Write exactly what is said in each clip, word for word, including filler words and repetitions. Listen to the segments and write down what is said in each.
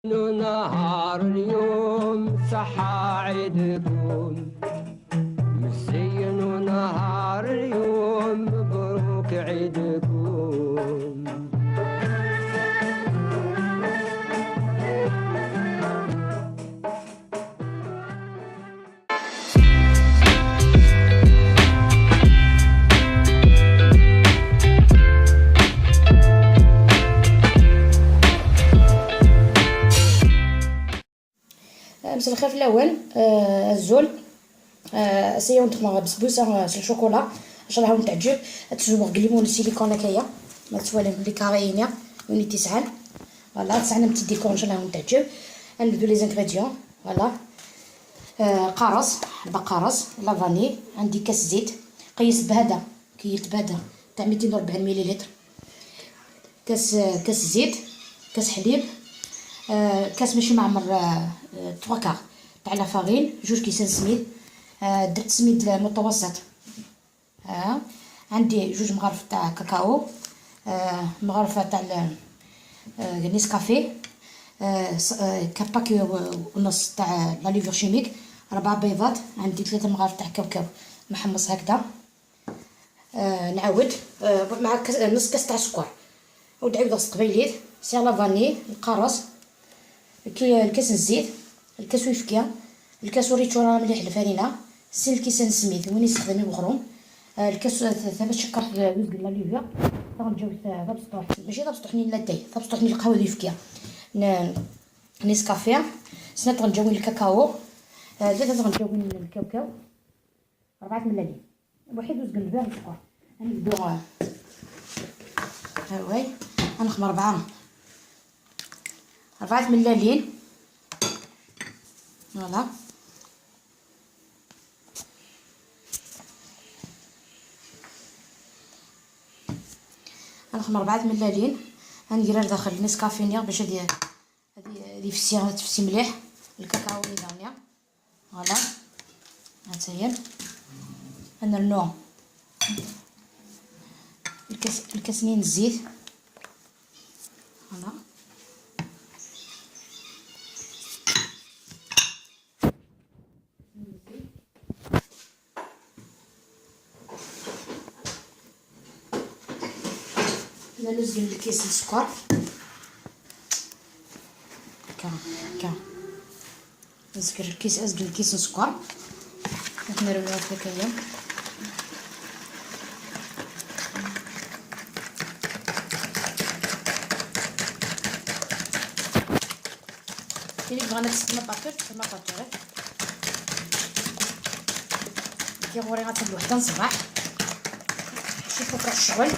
نهار اليوم صحا عيدكم، مزينوا نهار اليوم مبروك عيدكم. مساء الخير في الاول. آه، الزول. آه، سي ونتخمر بسبوسه، آه، سي الشوكولا. ان شاء الله هون تعجب. تزوغ قليمون السيليكون هكايا، ما تسوالم لي كارينيا. وني تسعان. فوالا، تسعنا من الديكور، ان شاء الله هون تعجب. نبدو لي زانغريديون. فوالا. آه، قارص، حبه قارص، لا فاني. عندي كاس زيت، قيس بهذا، كيلت بهذا، تاع ميتين وربعين مليلتر. كاس، كاس زيت، كاس حليب، آه، كاس ماشي معمر، آه، آه، تروا كار تاع لا فارين، جوج كيسان سميد، آه، درت سميد متوسط. آه، عندي جوج مغارف تاع كاكاو، آه، مغرفة تاع ال-، آه، نيسكافي، آه، ص-، آه، كاباكي و-، ونص تاع لا ليفور شيميك، ربع بيضات، عندي ثلاثة مغارف تاع كاوكاو محمص هكذا. آه، نعاود، آه، مع كاس، نص كاس تاع السكر، وتعاود غاس قبيليت، سي لا فاني، القارص، كي-، الكاس الزيت، الكاس ويفكي، الكاس وريتشو راه مليح الفرينة، سي الكيسان سميد وين يستخدم يبغروم، آه، الكاس ث-، ثلاث شكر ث-، دوز قلنا ليفير، غنجاو ث-، ثا بسطوح، ماشي ثا بسطوح نين لاتاي، ثا بسطوح نين القهوة ويفكي، ن-، نيسكافي، سنات غنجاوين الكاكاو، آه، ثلاثة غنجاوين الكاوكاو. ربعة ملالين. واحد وزوج البيض والسكر. غنبداو، ها هو، غنخمر ربعة، ربعة ملالين. فوالا. غنخمر ربعة ملالين. غنقرا لداخل نسكافينيا باش هادي هذه، هذه فسية، تفسي مليح. الكاكاو اللي دارني. فوالا. هانتايا. نرنو الكاس، الكاسنين الزيت. فوالا. انا نزل الكيس السكر. هكا، هكا. نزكر الكيس، ازقل الكيس السكر. نرويو هكايا. اللي بغانا تسمى باتور، تسمى باتور. كي غوري غتاكل وحده الصباح. شوفوا في الشغل.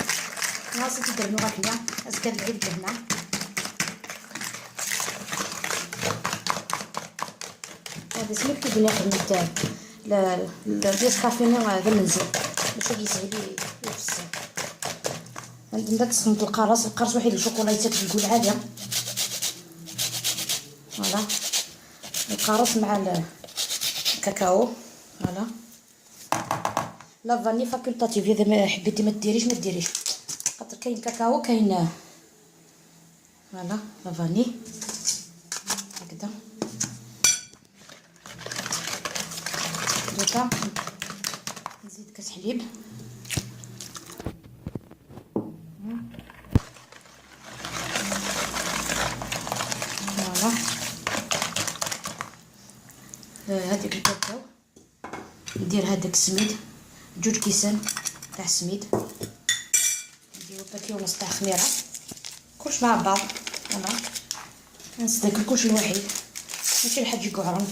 ناصي تدرنو غاكليا. ازكى العيد لهنا. هذا سميت كي قلنا خدمت ل-، ل-، النسكافيني هذا منزل. باش يسهل يفسر. عندنا تسخنت القرص، القرص وحيد الشوكولاته تقول عادي. فوالا. القارص مع ال-، الكاكاو. فوالا. لا فاني فاكولتاتيف، اذا ما حبيتي ما ديريش، ما ديريش، خاطر كاين كاكاو، كاين، فوالا، لا فاني. هكذا. دوكا نزيد كاس حليب. فوالا. آه، هذيك الكاكاو. ندير هذاك السميد، جوج كيسان تاع السميد. نديرو باكي ونص تاع خميرة. كلش مع بعض. فوالا. نصدق كلش الوحيد. ماشي الحاج يقعرن.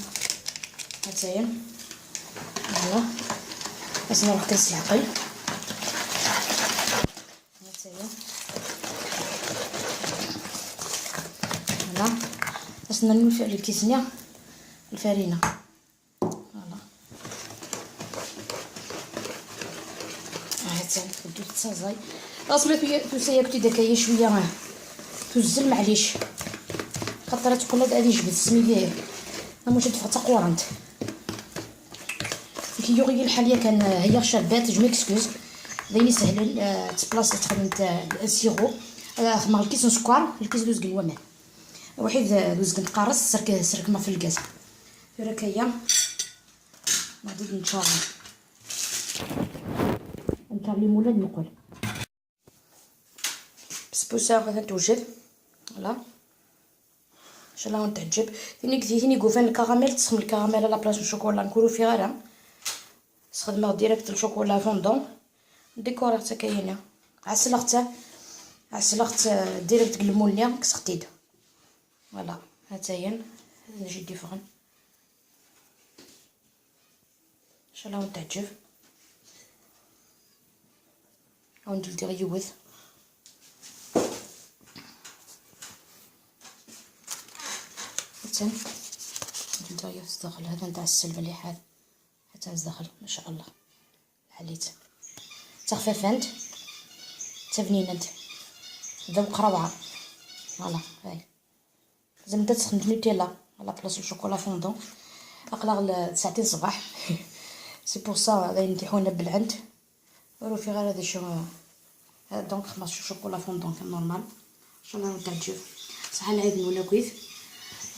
هاتايا. فوالا. بس نروح كنس العقل. هاتايا. فوالا. باش نرمي الف-، الكيسنية الفرينة. فوالا. هاتايا نبدو التصازاي. اصبر، تو سيا كنت داكايا شوية، آه. تزل، معليش. خاطر تقول لك غادي يجبد السميد، آه، مش دفعة تقورنت. كي يوغي الحال يا كان، آه، هي شابات، جو ميكسكوز. دايما سهلين، آه، تبلاص تخدم، آه، السيرو. آه، خمر الكيس نسكر، الكيس دوز قنوة مال. Waḥid d uzgen tqares serk serkma fi lgaz. Tura kaya. Nadi nčar. Nčar limula nmuqel. Besbusa atan tewjed. Voilà. Inchallah wen teɛǧeb. Tin i tin i yufan lkaramel, tesxem lkaramel à la place n ccokola, nekk ur ufiɣ ara. Sxedmeɣ direct lccokola fondant. Décorer-tt akka-yini. Ɛeslɣ-tt. Ɛeslɣ-tt direct deg lmul-nni, kkseɣ-t-id. Voilà, ha-tt-ayen. Ad nji d-iffɣen. Inchallah wen teɛǧeb. Ad wen-d-ldiɣ yiwet. Attan. Ad wen-d-ldiɣ yiwet daxel. Hatan tɛessel mliḥ. Hatan zdaxel, ma sha Allah. Lɛalit. D taxfafant. D tabninant. D awqrawa. Voilà, hay. Zemremt ad tesxedmemt Nutella à la place n ccokola fondant. Aql-aɣ l-, tsaɛtin ṣṣbeḥ. C'est pour ça, d ayen d-iḥuna belɛent. Ur ufiɣ ara d acu, euh, donc xedmeɣ ccokola fondant normal. Inchallah wen teɛǧeb. Ṣaḥa lɛid-nwen akkit.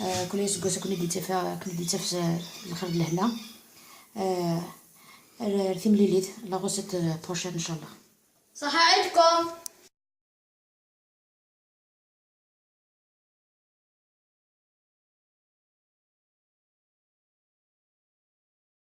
Euh, kul aseggas ad ken-id-ittaf, ad ken-id-ittaf s lxir d lehna. Euh, ar, ar timlilit, la recette, euh, prochaine, inchallah. صح عيدكم.